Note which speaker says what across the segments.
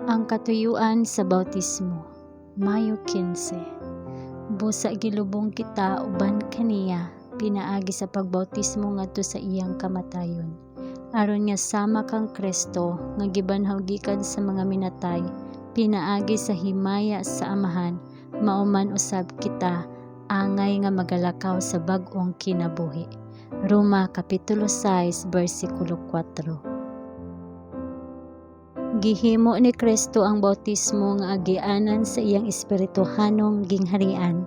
Speaker 1: Ang katuyuan sa bautismo, Mayo 15. Busa gilubong kita uban kaniya pinaagi sa pagbautismo ngadto sa iyang kamatayon, aron nga sama kang Kristo nga gibanhaw gikan sa mga minatay pinaagi sa himaya sa Amahan, mao man usab kita angay nga magalakaw sa bag-ong kinabuhi. Roma kapitulo 6 bersikulo 4. Gihimo ni Kristo ang bautismo nga agianan sa iyang espirituhanong gingharian.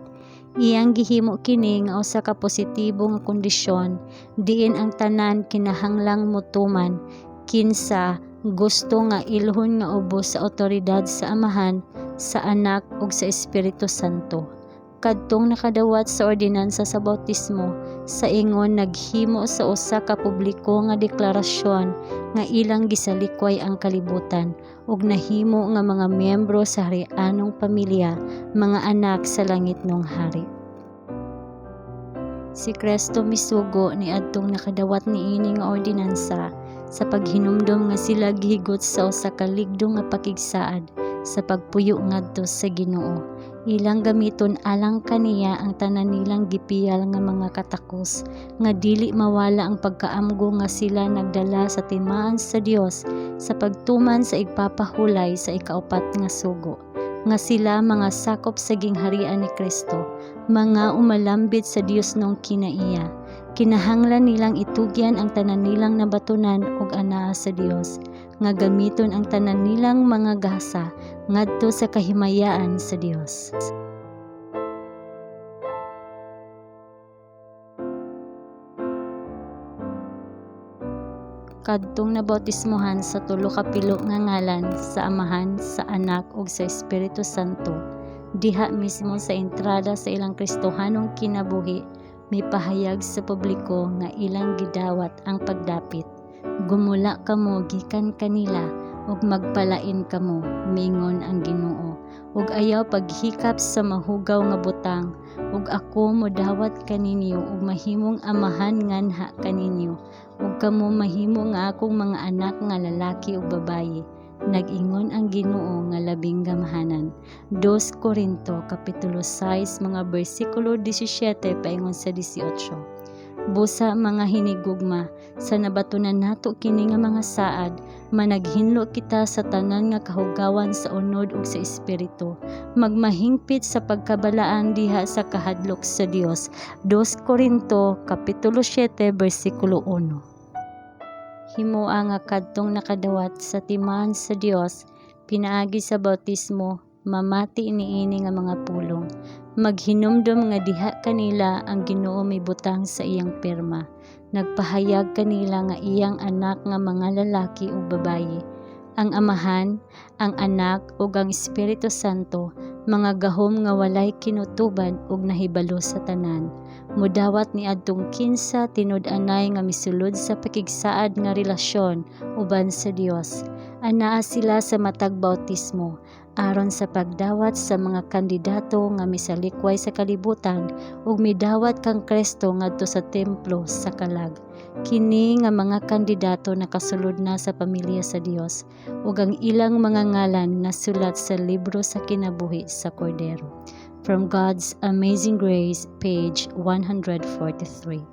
Speaker 1: Iyang gihimo kini nga usa ka positibo nga kondisyon diin ang tanan kinahanglang motuman kinsa gusto nga ilhon nga ubos sa awtoridad sa Amahan, sa Anak ug sa Espiritu Santo. Kadtong nakadawat sa ordinansa sa bautismo sa ingon naghimo sa usa ka publiko nga deklarasyon nga ilang gisalikway ang kalibutan ug nahimo nga mga miyembro sa harianong pamilya, mga anak sa langitnong Hari. Si Kristo misugo niadtong nakadawat niini nga ordinansa sa paghinumdom nga sila gihigot sa usa ka ligdo nga pakigsaad sa pagpuyo ngadto sa Ginoo. Ilang gamiton alang kaniya ang tanan nilang gipiyal nga mga katakos nga dili mawala ang pagkaamgo nga sila nagdala sa timaan sa Dios sa pagtuman sa igpapahulay sa ikaupat nga sugo, nga sila mga sakop sa gingharian ni Kristo, mga umalambit sa Diosnong kinaiya. Kinahanglan nilang itugyan ang tanan nilang nabatunan ug anaa sa Dios, nga gamiton ang tanan nilang mga gasa ngadto sa kahimayaan sa Dios. Kadtong nabautismohan sa tulo ka pilo nga ngalan sa Amahan, sa Anak ug sa Espiritu Santo, diha mismo sa entrada sa ilang Kristohanong kinabuhi, mipahayag sa publiko nga ilang gidawat ang pagdapit. "Gumula kamo gikan kanila ug magpalain kamo, miingon ang Ginoo, ug ayaw paghikap sa mahugaw nga butang, ug ako modawat kaninyo ug mahimong Amahan nganha kaninyo, ug kamo mahimo nga akong mga anak nga lalaki ug babaye, nag-ingon ang Ginoo nga labing gamhanan." 2 Korinto kapitulo 6 mga bersikulo 17 paingon sa 18. Busa, mga hinigugma, sa nabatunan nato kini nga mga saad, managhinlo kita sa tanan nga kahugawan sa unod ug sa espiritu, magmahingpit sa pagkabalaan diha sa kahadlok sa Dios. 2 Korinto kapitulo 7 bersikulo 1. Himoa nga kadtong nakadawat sa timaan sa Dios pinaagi sa bautismo mamati niini nga mga pulong, maghinumdom nga diha kanila ang Ginoo mibutang sa iyang pirma, nagpahayag kanila nga iyang anak nga mga lalaki ug babaye. Ang Amahan, ang Anak ug ang Espiritu Santo, mga gahom nga walay kinutubad ug nahibalo sa tanan, modawat niadtong kinsa tinud-anay nga misulod sa pakigsaad nga relasyon uban sa Dios. Anaa sila sa matag bautismo aron sa pagdawat sa mga kandidato nga misalikway sa kalibutan ug midawat kang Kristo ngadto sa templo sa kalag. Kini nga mga kandidato nakasulod na sa pamilya sa Dios ug ang ilang mga ngalan nasulat sa libro sa kinabuhi sa Kordero. From God's Amazing Grace, page 143.